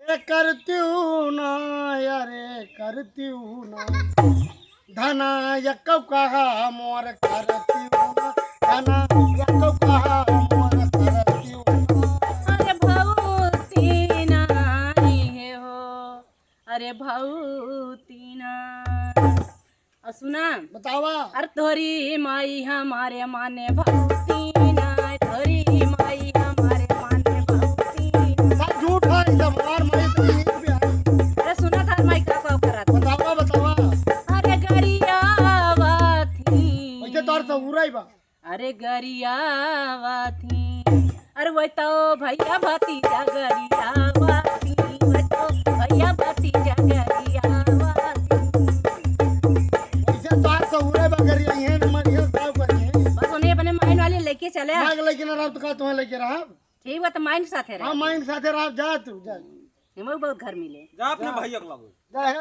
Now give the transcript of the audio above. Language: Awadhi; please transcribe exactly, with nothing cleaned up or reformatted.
ए करतिउ ना, अरे करतिउ ना। धना यक्कौ कहा मोर करतिउ ना। धना यक्कौ कहा मोर करतिउ ना। अरे भौती ना, हे हो। अरे भौती ना। और सुना। बतावा। अरे तोरी माई हमारे माने भौती ना, तोरी माई हमारे माने भौती ना। सब झूठ है, ई सब हमार माई तो नहीं भी है। अरे सुना, तार माई का का करत। बतावा, बतावा। अरे गरियावत ही। वैसे तोर सहुरा ही बा। अरे गरियावत ही, अरे वही तो भैया भतीजा गरियावत ही, वही तो भैया भतीजा गरियावत ही। वैसे तो आज सहुरे बा गरिया, इहे न मरिया, सब करिए। बस उन्हें अपने माइन वाले लेके चले। मांग लेके ना रहा तो का तुम्हें लेके रहा? ठीक बा, तो माइन साथे रहा। हाँ, माइन साथे रहा, जा तू, जा। हमहू बहुत घर मिले। जा अपने भैया के लागो। जा, हे।